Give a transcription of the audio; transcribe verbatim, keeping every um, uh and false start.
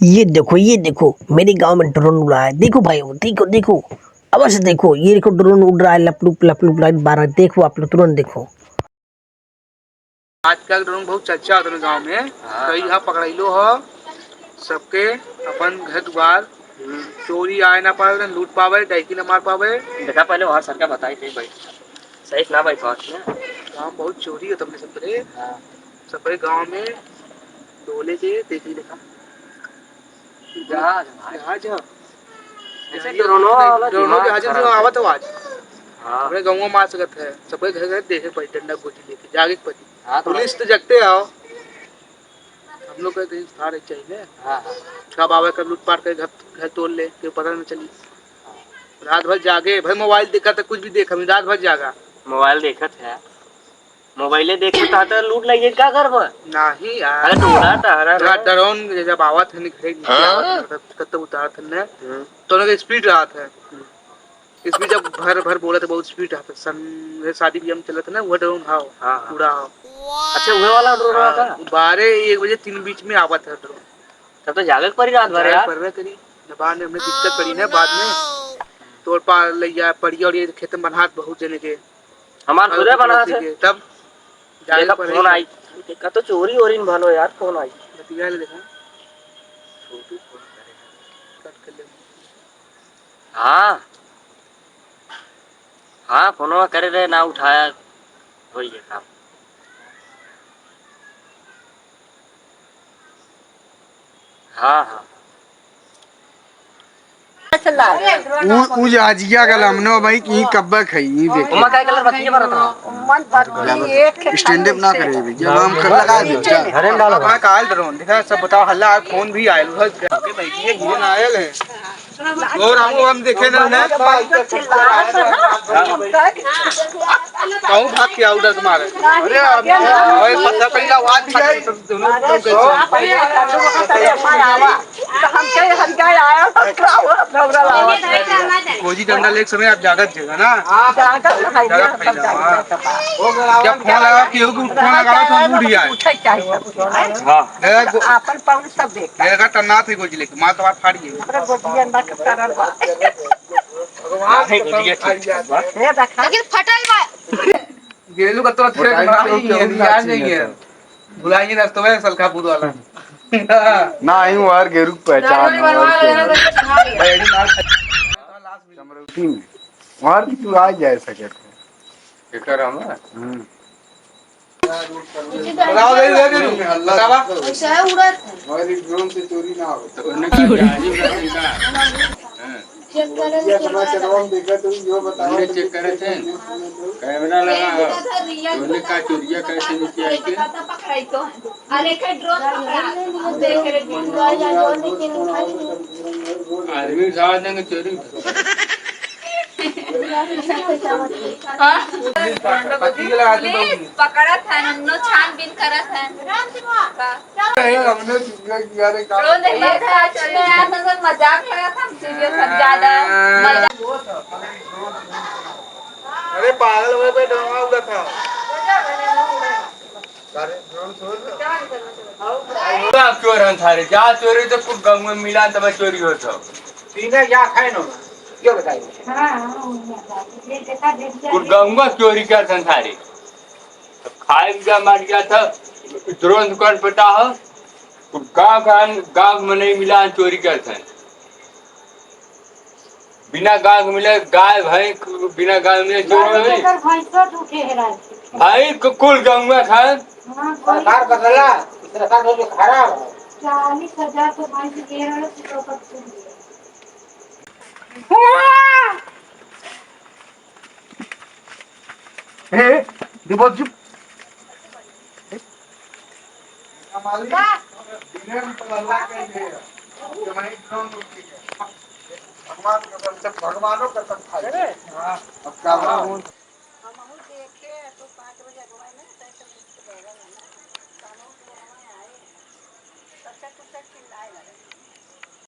ये देखो, ये देखो, मेरे गांव में ड्रोन उड़ा है। देखो भाई, देखो, देखो, अवश्य देखो, ये देखो, ड्रोन उड़ रहा है, लपलुप, लपलुप लाइट मार रहा है। देखो आप लोग, तुरंत देखो। आजकल ड्रोन बहुत चर्चा होता है गांव में, हाँ। कई यहाँ पकड़ैलो हो, सबके अपन घर दुआर, हम्म। चोरी आए ना पावे, लूट पावे, डायकी ना मार पावे। देखा, पहले वहाँ सरकार बताई थी भाई, सही ना भाई बात ना। गांव बहुत चोरी होता है सबरे, हाँ। सबरे गांव में टोले के देखी देखा। जहाज, जहाज, हाँ। ऐसे जहाज, ड्रोनो वाला ड्रोनो दिमाग जहाज खराब जो है। आवत आवाज। हाँ। हमरे गाँव में आ सकत है, सबके घर घर देखे पड़ी, डंडा गोटी लेके, जागे के पड़ी। हाँ, तो पुलिस तो जगते आओ। हम लोग का कहीं सुधार चाहिए ना। हाँ, हाँ। कब आवे, कब लूटपाट करे, घर, घर तोड़ ले, कोई पता न चली। हाँ। रात भर जागे, भाई मोबाइल देखा तो कुछ भी देख, हम रात भर जागा। मोबाइल देखत है। मोबाइले देख के तहत लूट लाइए, का करबा? नाही यार। अरे टोला तहरा ड्र-, ना। ड्रोन जब आवत है, निकले नीचे हाँ? आवत है, तब, तब, तब उतारत है ना, हम्म। तो उनका स्पीड रहत है। स्पीड जब भर, भर बोलत है, बहुत स्पीड रहत है। सन, ये शादी ब्याह में चलत है ना, वो ड्रोन हाव, हाँ, हाँ। पूरा हाव। अच्छा, वह वाला ड्रोन हाँ, का? बारह, एक बजे, तीन बीच में आवत है ड्रोन। तब तो जागे के पड़ी रात भर जागे यार। परबे करी, न बाद में हमने दिक्कत पड़ी ना, बाद में तोड़ पा लैया, पड़िया और ये खेत में बनात बहुत जने के। हमार और खुदे ऊपर बना से से। के, तब जाए देखा, पर फोन आई। देखा तो चोरी ओरी न भलो यार, फोन आई। बतिया ले देखा। छोटू फोन करे। कट कर ले। हाँ। हाँ, फोनवा करे रहे, ना उठाया। होई गया काम। हाँ, हाँ। उ, उ जहाजिया का लमनो भाई कि कब्बा खाई, ई देख। ओमा का कलर बतिये बरत रहा? मन बत्ती एक है। स्टैंड अप ना करे भैया, नाम कर लगा दे। अरे ना लगा। कहाँ का आयल ड्रोन? देखा, सब बताओ, हल्ला आयल, फोन भी आयल, उधर के भाई, ये फोन आयल है। और हम, हम देखे ना, ना। कहूँ भाग के आउट मारे। अरे, अरे, पता पड़ी आवाज। तो हम कहे, हम गए आया, तो का हुआ? घबरा लावा। गोजी डंडा लेके समय आप जागत जगह ना। जागत है, जागत हम है, हाँ। जागत है। जब फोन लगा, केहू के फोन लगा, तो हम उठ जाए। उठे चाहिए सबके, हैं? हाँ। मेरा गो-, आपन पाउन सब देखता। मेरा का टन्ना थे गोजी लेके, मार तो बात फाड़ गई। अरे गोजिया ना करल बा। नहीं, गोजिया ठीक बा। ये देखा। लेकिन फटल बा। गेलू का तो फेंक बताइए, मारा तो ही है, क्या याद नहीं है। भुलाएंगे ना तो वह सलखापुर वाला। ना, ही वो यार गेरू की पहचान है, और क्या है। चमरौती में। और भी तू आ जाए सके थे। एकर हम? हम्म। बताओ, दे, दे, दे, दे। बतावा। ऐसा है उड़त है। हमारी ड्रोन से चोरी ना हो। तो उन्हें कहा कि आज ही उड़ा देगा। हाँ। चेक करे, ये अपना चेक करे। चलवा में देखा तो यो बताओ हमने तो चेक करे थे। कैमरा लगा हो। तो हमने कहा चोरिया कैसे नहीं किया है? पकड़ाई तो। अरे, के ड्रोन पकड़ा। हम देख रहे ड्रोन। आदमी उठा देंगे चोरी। हाँ? पुलिस पकड़त है, नन्नो छानबीन करत है। का? हमने चुप किया रे, का ड्रोन देखा था, चले आया था, सर, मजाक लगा था, हम सीरियस, हम ज्यादा मजाक। अरे पागल हुए पे ड्रोन उड़ा था। अरे ड्रोन छोड़ दो। का चोर हन सारे, जा चोरी तो कुल गाँव में मिला तब चोरी होत हो। सीधा या खाए ना, ये बताइए। कुल गाँव चोरी करत हन सारे। अब खाए भी जा मार गया था, ड्रोन दुकान पता हो, तो गाँव का, गाँव में नहीं मिला, चोरी करत हैं। बिना गाँव के मिले, गाय, भैंस, बिना गाँव में चोरी होई? एकर भैंसो दुखे है रात के। भाई, कु-, कुल गाँव का। हाँ, सरकार बदला, सरकार जो खराब है। चालीस हजार के भैंस दे रहे थे, तो ओकर सुन लिया। ए, दिबो चुप। भगवान कसम से, भगवानो कसम खाई। हाँ। अब का भगवान? हमहू देखे तो पाँच बजे अगुवाई में, तय से लिख के दे रहे हैं ना। तो हमहू के अगुवाई आए। तो चट चट चिल्लाए लगे।